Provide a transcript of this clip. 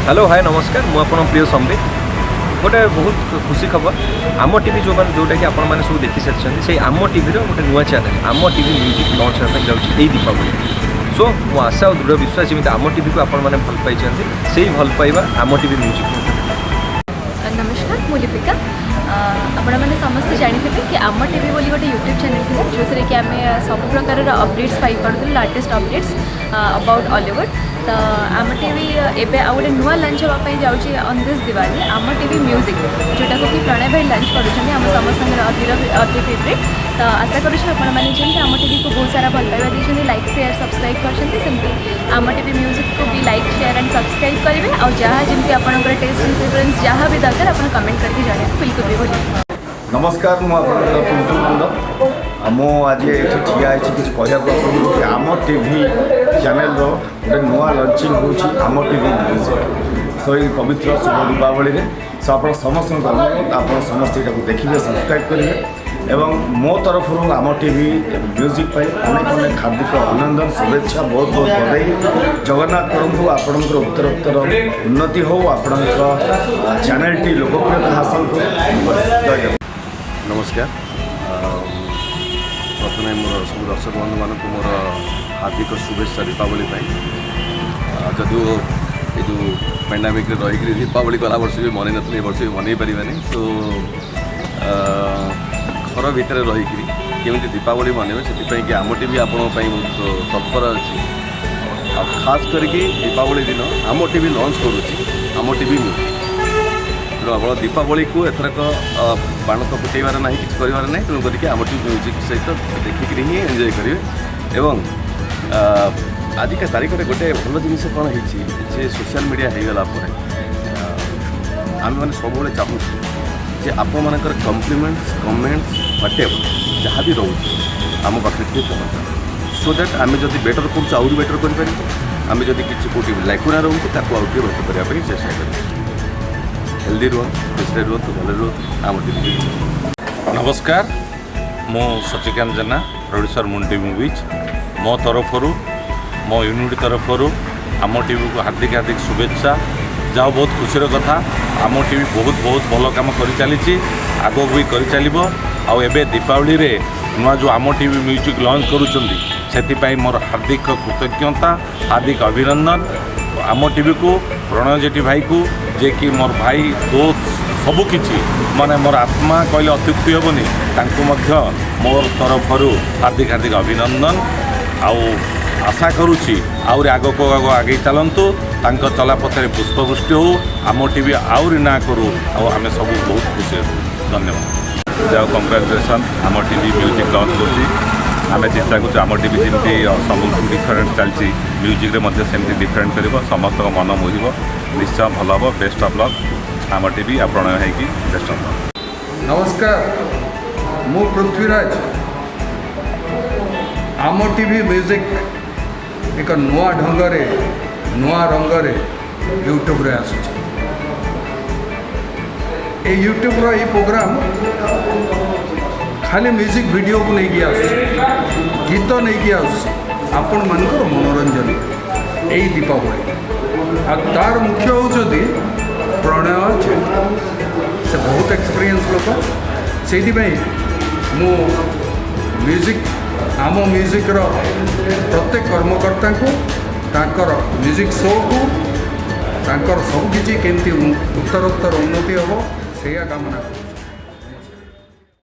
Hello, ହାଏ, ନମସ୍କାର। ମୁଁ ଆପଣଙ୍କ ପ୍ରିୟ ସମ୍ବିତ। ଗୋଟେ ବହୁତ ଖୁସି ଖବର, ଆମ ଟିଭି ଯେଉଁମାନେ, ଯେଉଁଟାକି ଆପଣମାନେ ସବୁ ଦେଖି ସାରିଛନ୍ତି, ସେଇ ଆମ ଟିଭିର ଗୋଟେ ନୂଆ ଚ୍ୟାନେଲ୍ ଆମ ଟିଭି ମ୍ୟୁଜିକ୍ ଲଞ୍ଚ ହେବା ପାଇଁ ଯାଉଛି ଏଇ ଦୀପାବଳି। ସୋ ମୋ ଆଶା ଆଉ ଦୃଢ଼ ବିଶ୍ୱାସ, ଯେମିତି ଆମ ଟିଭିକୁ ଆପଣମାନେ ଭଲ ପାଇଛନ୍ତି, ସେଇ ଭଲ ପାଇବା ଆମ ଟିଭି ମ୍ୟୁଜିକ୍ ମଧ୍ୟ ଦେବେ। ନମସ୍କାର, ମୁଁ ଲିପିକା। ଆପଣମାନେ ସମସ୍ତେ ଜାଣିଥିବେ କି ଆମ ଟିଭି ବୋଲି ଗୋଟେ ୟୁଟ୍ୟୁବ୍ ଚ୍ୟାନେଲ୍ ଥିଲା, ଯେଉଁଥିରେ କି ଆମେ ସବୁ ପ୍ରକାରର updates ପାଇପାରୁଥିଲୁ, latest updates about Ollywood. ତ ଆମ ଟିଭି ଏବେ ଆଉ ଗୋଟେ ନୂଆ ଲଞ୍ଚ ହେବା ପାଇଁ ଯାଉଛି ଅନ୍ this Diwali, ଆମ ଟିଭି ମ୍ୟୁଜିକ୍, ଯେଉଁଟାକୁ କି ପ୍ରଣୟ ଭାଇ ଲଞ୍ଚ କରୁଛନ୍ତି, ଆମ ସମସ୍ତଙ୍କର ଅତିର ଅତି ଫେଭରେଟ୍। ତ ଆଶା କରୁଛୁ ଆପଣମାନେ ଯେମିତି ଆମ ଟିଭିକୁ ବହୁତ ସାରା ଭଲ ପାଇବା ଦେଇଛନ୍ତି, ଲାଇକ୍, ସେୟାର, ସବସ୍କ୍ରାଇବ୍ କରିଛନ୍ତି, ସେମିତି ଆମ ଟିଭି ମ୍ୟୁଜିକ୍କୁ ବି ଲାଇକ୍, ସେୟାର ଆଣ୍ଡ ସବସ୍କ୍ରାଇବ୍ କରିବେ। ଆଉ ଯାହା ଯେମିତି ଆପଣଙ୍କର ଟେଷ୍ଟ ଆଣ୍ଡ ପ୍ରିଫରେନ୍ସ ଯାହା ବି ଦରକାର, ଆପଣ କମେଣ୍ଟ କରିକି ଜଣାଇବେ, ବିଲକୁଲ ବି ଭୁଲିବେନି। ନମସ୍କାର, ମୁଁ ଆପଣଙ୍କର ପିଣ୍ଟୁ ନନ୍ଦ। ଆଉ ମୁଁ ଆଜି ଏଇଠି ଠିଆ ହେଇଛି କିଛି କହିବାକୁ ଆପଣଙ୍କୁ କି ଆମ ଟିଭି ଚ୍ୟାନେଲର ଗୋଟେ ନୂଆ ଲଞ୍ଚିଂ ହେଉଛି, ଆମ ଟିଭି ମ୍ୟୁଜିକ୍। ସୋ ଏଇ ପବିତ୍ର ଶୁଭ ଦୀପାବଳିରେ ସୋ ଆପଣ ସମସ୍ତଙ୍କୁ ଅନୁରୋଧ, ଆପଣ ସମସ୍ତେ ଏଇଟାକୁ ଦେଖିବେ, ସବସ୍କ୍ରାଇବ୍ କରିବେ ଏବଂ ମୋ ତରଫରୁ ଆମ ଟିଭି ମ୍ୟୁଜିକ୍ ପାଇଁ ଅନେକ ଅନେକ ହାର୍ଦ୍ଦିକ ଅଭିନନ୍ଦନ, ଶୁଭେଚ୍ଛା, ବହୁତ ବହୁତ ବଧାଇ। ଜଗନ୍ନାଥ କରନ୍ତୁ ଆପଣଙ୍କର ଉତ୍ତରୋତ୍ତର ଉନ୍ନତି ହେଉ, ଆପଣଙ୍କ ଚ୍ୟାନେଲଟି ଲୋକପ୍ରିୟତା ହାସଲ କରୁ। ଜୟ ଜଗନ୍ନାଥ। ନମସ୍କାର। ପ୍ରଥମେ ମୋର ସବୁ ଦର୍ଶକ ବନ୍ଧୁମାନଙ୍କୁ ମୋର ହାର୍ଦ୍ଦିକ ଶୁଭେଚ୍ଛା ଦୀପାବଳି ପାଇଁ। ଯଦିଓ ଏ ଯେଉଁ ପାଣ୍ଡାମିକ୍ରେ ରହିକରି ଦୀପାବଳି ଗଲା ବର୍ଷ ବି ମନେଇ ନଥିଲି, ଏ ବର୍ଷ ବି ମନେଇ ପାରିବାନି। ସୋ ଘର ଭିତରେ ରହିକରି କେମିତି ଦୀପାବଳି ମନେଇବେ, ସେଥିପାଇଁ କି ଆମ ଟିଭି ଆପଣଙ୍କ ପାଇଁ ବହୁତ ତତ୍ପର ଅଛି। ଆଉ ଖାସ୍ କରିକି ଦୀପାବଳି ଦିନ ଆମ ଟିଭି ଲଞ୍ଚ କରୁଛି ଆମ ଟିଭି ମ୍ୟୁଜିକ୍। ତେଣୁ ଆପଣ ଦୀପାବଳିକୁ ଏଥରକ ବାଣ ତ ଫୁଟେଇବାର ନାହିଁ, କିଛି କରିବାର ନାହିଁ, ତେଣୁ କରିକି ଆମ ଟିଭି ମ୍ୟୁଜିକ୍ ସହିତ ଦେଖିକିରି ହିଁ ଏନ୍ଜୟ କରିବେ। ଏବଂ ଆଜିକା ତାରିଖରେ ଗୋଟେ ଭଲ ଜିନିଷ କ'ଣ ହେଇଛି ଯେ ସୋସିଆଲ ମିଡ଼ିଆ ହେଇଗଲା ପରେ ଆମେମାନେ ସବୁବେଳେ ଚାହୁଁଛୁ ଯେ ଆପଣମାନଙ୍କର କମ୍ପ୍ଲିମେଣ୍ଟସ୍, କମେଣ୍ଟସ୍, what ever ଯାହା ବି ରହୁଛି, ଆମ ପାଖରେ ଟିକେ ପହଞ୍ଚାନ୍ତୁ, ସୋ that ଆମେ ଯଦି ବେଟର୍ କରୁଛୁ, ଆହୁରି ବେଟର୍ କରିପାରିବୁ। ଆମେ ଯଦି କିଛି କେଉଁଠି ଲ୍ୟାକୁନା ରହୁଛି, ତାକୁ ଆଉ ଟିକେ ବେଟର୍ କରିବା ପାଇଁ ଚେଷ୍ଟା କରିବୁ। ହେଲ୍ଦି ରୁହନ୍ତୁ, ଖୁସିରେ ରୁହନ୍ତୁ, ଭଲରେ ରୁହନ୍ତୁ। ଆମ ଟିଭି। ନମସ୍କାର, ମୁଁ Sachikanta Jena, producer, Moon TV movies. ମୋ ତରଫରୁ, ମୋ ୟୁନିଟ୍ ତରଫରୁ ଆମ ଟିଭିକୁ ହାର୍ଦ୍ଦିକ ହାର୍ଦ୍ଦିକ ଶୁଭେଚ୍ଛା। ଯାହା ବହୁତ ଖୁସିର କଥା, ଆମ ଟିଭି ବହୁତ ବହୁତ ଭଲ କାମ କରିଚାଲିଛି, ଆଗକୁ ବି କରିଚାଲିବ। ଆଉ ଏବେ ଦୀପାବଳିରେ ନୂଆ ଯେଉଁ ଆମ ଟିଭି ମ୍ୟୁଜିକ୍ ଲଞ୍ଚ କରୁଛନ୍ତି, ସେଥିପାଇଁ ମୋର ହାର୍ଦ୍ଦିକ କୃତଜ୍ଞତା, ହାର୍ଦ୍ଦିକ ଅଭିନନ୍ଦନ ଆମ ଟିଭିକୁ, ପ୍ରଣୟ ଜେଠି ଭାଇକୁ, ଯିଏକି ମୋର ଭାଇ, ଦୋସ୍ତ, ସବୁକିଛି, ମାନେ ମୋର ଆତ୍ମା କହିଲେ ଅତ୍ୟୁକ୍ତି ହେବନି। ତାଙ୍କୁ ମଧ୍ୟ ମୋର ତରଫରୁ ହାର୍ଦ୍ଦିକ ହାର୍ଦ୍ଦିକ ଅଭିନନ୍ଦନ। ଆଉ ଆଶା କରୁଛି ଆହୁରି ଆଗକୁ ଆଗ ଆଗେଇ ଚାଲନ୍ତୁ, ତାଙ୍କ ଚଲାପଥରେ ପୁଷ୍ପବୃଷ୍ଟି ହେଉ, ଆମ ଟିଭି ଆହୁରି ନାଁ କରୁ ଆଉ ଆମେ ସବୁ ବହୁତ ଖୁସି ହେବୁ। ଧନ୍ୟବାଦ। ଯାଉ, କଂଗ୍ରାଚୁଲେସନ୍। ଆମ ଟିଭି ମ୍ୟୁଜିକ୍ ଲଞ୍ଚ କରୁଛି। ଆମେ ଚେଷ୍ଟା କରୁଛୁ ଆମ ଟିଭି ଯେମିତି ସବୁଠୁ ଡିଫରେଣ୍ଟ ଚାଲିଛି, ମ୍ୟୁଜିକ୍ରେ ମଧ୍ୟ ସେମିତି ଡିଫରେଣ୍ଟ କରିବ, ସମସ୍ତଙ୍କ ମନ ମୋହିବ, ନିଶ୍ଚୟ ଭଲ ହେବ। ବେଷ୍ଟ ଅଫ୍ ଲକ୍ ଆମ ଟିଭି ଆଉ ପ୍ରଣୟ ହେଇକି, ବେଷ୍ଟ ଅଫ୍ ଲକ୍। ନମସ୍କାର, ମୁଁ ପୃଥ୍ୱୀରାଜ। ଆମ ଟିଭି ମ୍ୟୁଜିକ୍ ଏକ ନୂଆ ଢଙ୍ଗରେ, ନୂଆ ରଙ୍ଗରେ ୟୁଟ୍ୟୁବରେ ଆସୁଛି। ଏଇ ୟୁଟ୍ୟୁବ୍ର ଏଇ ପ୍ରୋଗ୍ରାମ୍ ଖାଲି ମ୍ୟୁଜିକ୍ ଭିଡ଼ିଓକୁ ନେଇକି ଆସୁଛି, ଗୀତ ନେଇକି ଆସୁଛି ଆପଣମାନଙ୍କର ମନୋରଞ୍ଜନ ଏଇ ଦୀପାବଳି। ଆଉ ତାର ମୁଖ୍ୟ ହେଉଛନ୍ତି ପ୍ରଣୟ ଜେଠୀ। ସେ ବହୁତ ଏକ୍ସପିରିଏନ୍ସ ଲୋକ। ସେଇଥିପାଇଁ ମୁଁ ମ୍ୟୁଜିକ୍ ଆମ ମ୍ୟୁଜିକ୍ର ପ୍ରତ୍ୟେକ କର୍ମକର୍ତ୍ତାଙ୍କୁ, ତାଙ୍କର ମ୍ୟୁଜିକ୍ ଶୋକୁ, ତାଙ୍କର ସବୁକିଛି କେମିତି ଉତ୍ତରୋତ୍ତର ଉନ୍ନତି ହେବ, ସେଇଆ କାମନା କରୁଛି।